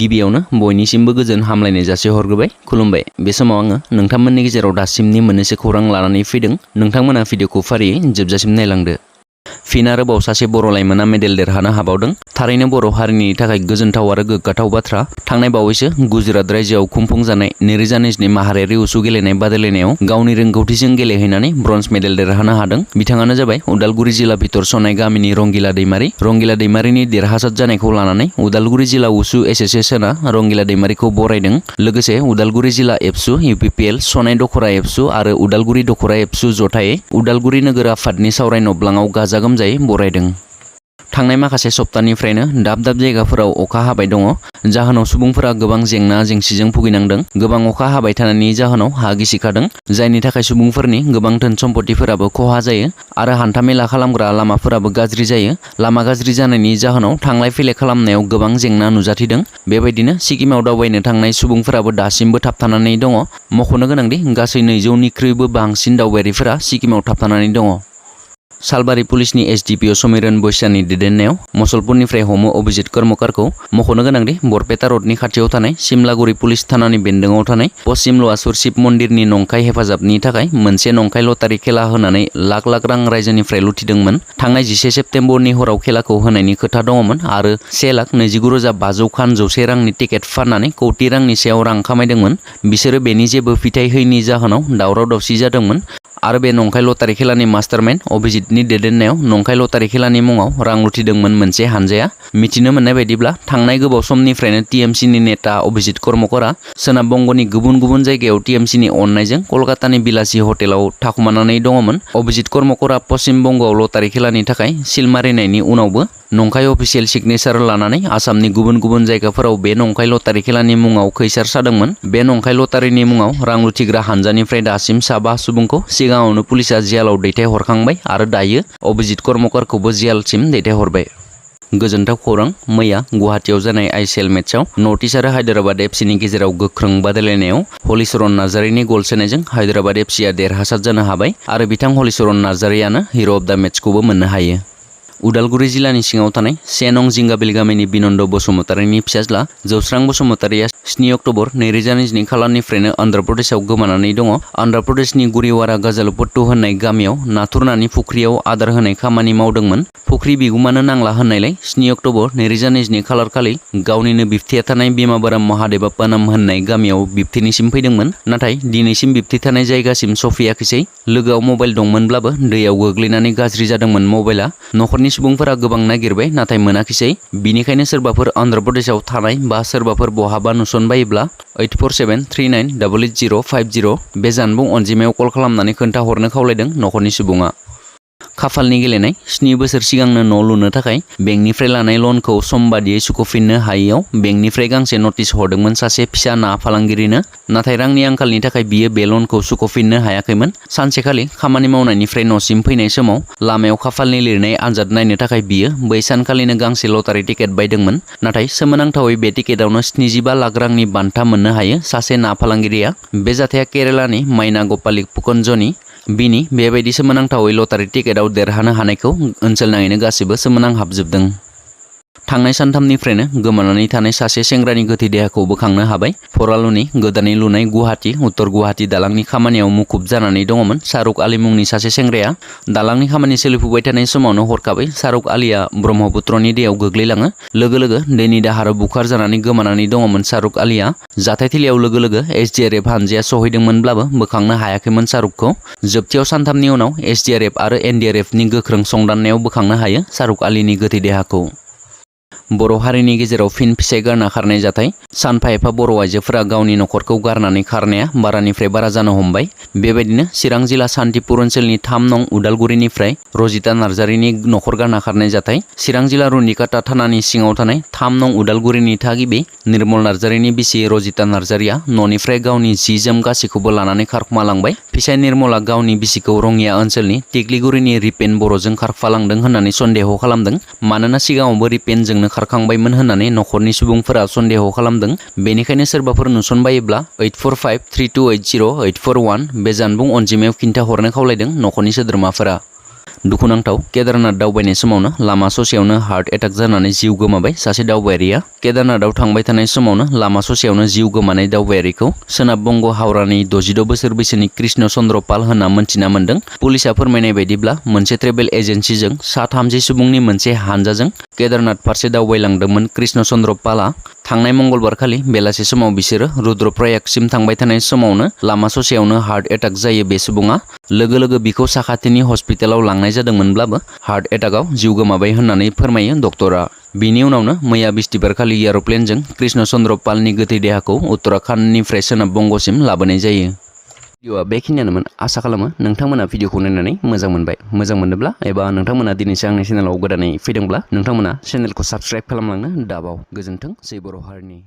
गिबियावनो बयनिसिमबो गोजोन हामलायनाय जासिहरग्रोबाय। खुलुमबाय। बे समाव आङो नोंथांमोननि गेजेराव दासिमनि मोननैसो खौरां लानानै फैदों। नोंथांमोना भिडिअखौ फारियै जोबजासिम नायलांदो। फिन आरोबाव सासे बर' लाइमोना मेडेल देरहानो हाबावदों। थारैनो बर' हारिनि थाखाय गोजोनथाव आरो गोग्गाथाव बाथ्रा। थांनाय बावैसो गुजरात रायजोआव खुंफुंजानाय 2022 माहारियारि उसु गेलेनाय बादायलायनायाव गावनि रोंगौथिजों गेलेहैनानै ब्रन्ज मेडेल देरहानो हादों। बिथाङानो जाबाय उदालगुरि जिल्ला भितर सनाय गामिनि रंगिला दैमारि। रंगिला दैमारिनि देरहासार जानायखौ लानानै उदालगुरि जिल्ला उसु एस'सियेसना रंगिला दैमारिखौ बरायदों। लोगोसे उदालगुरि जिल्ला एबसु, UPPL, सनाय दखरा एबसु आरो उदालगुरि दखरा एबसु जथायै उदालगुरि नोगोर आफादनि सावराय नब्लाङाव गाजा गोमजायै बरायदों। थांनाय माखासे सप्तानिफ्रायनो दाब दाब जायगाफोराव अखा हाबाय दङ। जाहोनाव सुबुंफोरा गोबां जेंना जेंसिजों भुगिनांदों। गोबां अखा हाबाय थानायनि जाहोनाव हा गिसिखादों, जायनि थाखाय सुबुंफोरनि गोबां धोन सम्पतिफोराबो खहा जायो आरो हान्थामेला खालामग्रा लामाफोराबो गाज्रि जायो। लामा गाज्रि जानायनि जाहोनाव थांलाय फैलाय खालामनायाव गोबां जेंना नुजाथिदों। बेबायदिनो सिक्किमाव दावबायनो थांनाय सुबुंफोराबो दासिमबो थाबथानानै दङ। मख'नो गोनांदि गासै 200निख्रुइबो बांसिन दावबायारिफोरा सिक्किमाव थाबथानानै दङ। सालबारि पुलिसनि SDPO समिरन बैसानि दैदेननायाव मसलपुरनिफ्राय हमो अभिजित कर्मकारखौ। मख'नो गोनांदि बरपेटा रडनि खाथियाव थानाय सिमलागुरि पुलिस थानानि बेन्दोङाव थानाय पश्चिम लवासुर शिब मन्दिरनि नंखाय हेफाजाबनि थाखाय मोनसे नंखाय लटारि खेला होनानै लाख लाख रां रायजोनिफ्राय लुथिदोंमोन। थांनाय 11 सेप्तेम्बरनि हराव खेलाखौ होनायनि खोथा दङमोन आरो 1,29,500 रांनि टिकेट फाननानै कौटि रांनि सायाव रां खामायदोंमोन। बिसोरो बेनि जेबो फिथाय होयैनि जाहोनाव दावराव दावसि जादोंमोन आरो बे नंखाय लटारि खेलानि मास्टारमाइन्ड अभिजितनि दैदेननायाव नंखाय लटारि खेलानि मुङाव रां लुथिदोंमोन मोनसे हानजाया। मिथिनो मोननाय बायदिब्ला थांनाय गोबाव समनिफ्रायनो TMCनि नेता अभिजित कर्मकरा सोनाब बंगनि गुबुन गुबुन जायगायाव TMCनि अननायजों कलकातानि बिलासि हटेलाव थाखुमानानै दङमोन। अभिजित कर्मकरा पश्चिम बंगआव लटारि खेलानि थाखाय सिल मारिनायनि उनावबो नंखाय अफिसियेल सिगनेचार लानानै आसामनि गुबुन गुबुन जायगाफोराव बे नंखाय लटारि खेलानि मुङाव खैसार सादोंमोन। बे नंखाय लटारिनि मुङाव रां लुथिग्रा हानजानिफ्राय दासिम 5 सुबुंखौ सिगाङावनो पुलिसा जियालाव दैथायहरखांबाय आरो दायो अभिजित कर्मकारखौबो जियालसिम दैथायहरबाय। गोजोनथाव खौरां। मैया गुवाहाटियाव जानाय ICL मेचआव नर्थ इस्ट आरो हायद्राबाद FCनि गेजेराव गोख्रों बादायलायनायाव हलिचरन नार्जारिनि गल सोनायजों हायद्राबाद FCआ देरहासार जानो हाबाय आरो बिथां हलिचरन नार्जारियानो हिर' अफ दा मेचखौबो मोननो हायो। उदालगुरि जिल्लानि सिङाव थानाय 1 नं जिंगाबिल गामिनि बिनन्द बसुमतारिनि फिसाज्ला जौस्रां बसुमतारिया 7 अक्ट'बर 2022 खालारनिफ्रायनो अन्ध्र प्रदेशआव गोमानानै दङ। अन्ध्र प्रदेशनि गुरिवारा गाजालपट्टु होननाय गामियाव नाथुर नानि फुख्रियाव आदार होनाय खामानि मावदोंमोन। फुख्रि बिगुमानो नांला होननायलाय 7 अक्ट'बर 2022 खालारखालि गावनिनो बिबथैया थानाय बिमाबाराम महादेबाप्पानाम होननाय गामियाव बिबथैनिसिम फैदोंमोन। नाथाय दिनैसिम बिबथै थानाय जायगासिम सफैयाखैसै। लोगोआव मबाइल दंमोनब्लाबो दैयाव गोग्लैनानै गाज्रि जादोंमोन मबाइला। न'खरनि सुबुंफोरा गोबां नागिरबाय नाथाय मोनाखिसै। बिनिखायनो सोरबाफोर अन्ध्र प्रदेशआव थानाय बा सोरबाफोर बहाबा नुसनबायोब्ला 8473398050 बे जानबुं अनजिमायाव कल खालामनानै खोन्थाहरनो खावलायदों न'खरनि सुबुङा। खाफालनि गेलेनाय। 7 बोसोर सिगांनो न' लुनो थाखाय बेंकनिफ्राय लानाय लनखौ सम बादियै सुख'फिननो हायैयाव बेंकनिफ्राय गांसे नटिस हरदोंमोन सासे फिसा ना फालांगिरिनो। नाथाय रांनि आंखालनि थाखाय बियो बे लनखौ सुख'फिननो हायाखैमोन। सानसेखालि खामानि मावनायनिफ्राय न'सिम फैनाय समाव लामायाव खाफालनि लिरनाय आनजाद नायनो थाखाय बियो बै सानखालिनो गांसे लटारि टिकेट बायदोंमोन। नाथाय सोमोनांथावै बे टिकेटआवनो 75 लाख रांनि बान्था मोननो हायो सासे ना फालांगिरिया। बे जाथाया केरेलानि माइना गपालिक पुकनजनि। बिनि बेबायदि सोमोनांथावै लटारि टिकेटआव देरहानो हानायखौ ओनसोलनाङैनो गासैबो सोमोनांहाबजोबदों। थांनाय सानथामनिफ्रायनो गोमानानै थानाय सासे सेंग्रानि गोथै देहाखौ बोखांनो हाबाय। फरालुनि गोदानै लुनाय गुवाहाटी उत्तर गुवाहाटी दालांनि खामानियाव मुखुब जानानै दङमोन शाहरुख आली मुंनि सासे सेंग्राया। दालांनि खामानि सोलिफुबाय थानाय समावनो हरखाबै शाहरुख आलीया ब्रह्मपुत्रनि दैयाव गोग्लैलाङो। लोगो लोगो दैनि दाहाराव बुखार जानानै गोमानानै दङमोन शाहरुख आलीया। जाथायथिलियाव लोगो लोगो SDRF हानजाया सहैदोंमोनब्लाबो बोखांनो हायाखैमोन शाहरुखखौ। जोबथियाव सानथामनि उनाव SDRF आरो NDRFनि गोख्रों संदाननायाव बोखांनो हायो शाहरुख आलीनि गोथै देहाखौ। बर' हारिनि गेजेराव फिन फिसाय गारना खारनाय जाथाय। सानफा एफा बर' आइजोफोरा गावनि न'खरखौ गारनानै खारनाया बारानिफ्राय बारा जानो हमबाय। बेबायदिनो चिरां जिल्ला सान्तिपुर ओनसोलनि 3 नं उदालगुरिनिफ्राय रजिता नार्जारिनि न'खर गारना खारनाय जाथाय। चिरां जिल्ला रुनिकाटा थानानि सिङाव थानाय 3 नं उदालगुरिनि थागिबि निर्मल नार्जारिनि बिसि रजिता नार्जारिया न'निफ्राय गावनि जि जोम गासैखौबो लानानै खारखुमालांबाय। फिसाय निर्मला गावनि बिसिखौ रङिया ओनसोलनि टिक्लिगुरिनि रिपेन बर'जों खारफालांदों होननानै सन्देह खालामदों। मानोना सिगाङावबो रिपेनजोंनो खारखांबायमोन होननानै न'खरनि सुबुंफोरा सन्देह खालामदों। बेनिखायनो सोरबाफोर नुसनबायोब्ला 8453280841 बे जानबुं अनजिमायाव खिन्थाहरनो खावलायदों न'खरनि सोद्रोमाफोरा। दुखुनांथाव केदारनाथ दावबायनाय समावनो लामा ससेयावनो हार्ट एटाक जानानै जिउ गोमाबाय सासे दावबायारिया। केदारनाथआव थांबाय थानाय समावनो लामा ससेयावनो जिउ गोमानाय दावबायारिखौ सोनाब बंग हावड़ानि 66 बोसोर बैसोनि कृष्ण चन्द्र पाल होनना मोनथिना मोन्दों। पुलिसा फोरमायनाय बायदिब्ला मोनसे ट्रेभेल एजेन्सिजों सा 30 सुबुंनि मोनसे हानजाजों केदारनाथ फारसे दावबायलांदोंमोन कृष्ण चन्द्र पालआ। थांनाय मंगलबार खालि बेलासे समाव बिसोरो रुद्रप्रयागसिम थांबाय थानाय समावनो लामा ससेयावनो हार्ट एटाक जायो बे सुबुङा। लोगो लोगो बिखौ साखाथिनि हस्पिटालाव लांनाय जादोंमोनब्लाबो हार्ट एटाकआव जिउ गोमाबाय होननानै फोरमायो डक्टरा। बिनि उनावनो मैया बिस्तिबार खालि एर'प्लेनजों कृष्ण चन्द्र पालनि गोथै देहाखौ उत्तराखन्डनिफ्राय सोनाब बंगसिम लाबोनाय जायो। भिडिअआ बेखिनियानोमोन। आसा खालामो नोंथांमोना भिडिअखौ नायनानै मोजां मोनबाय। मोजां मोनोब्ला एबा नोंथांमोना दिनैसो आंनि चेनेलाव गोदानै फैदोंब्ला नोंथांमोना चेनेलखौ साबस्क्राइब खालामलांनो दाबाव। गोजोन्थों जै बर' हारिनि।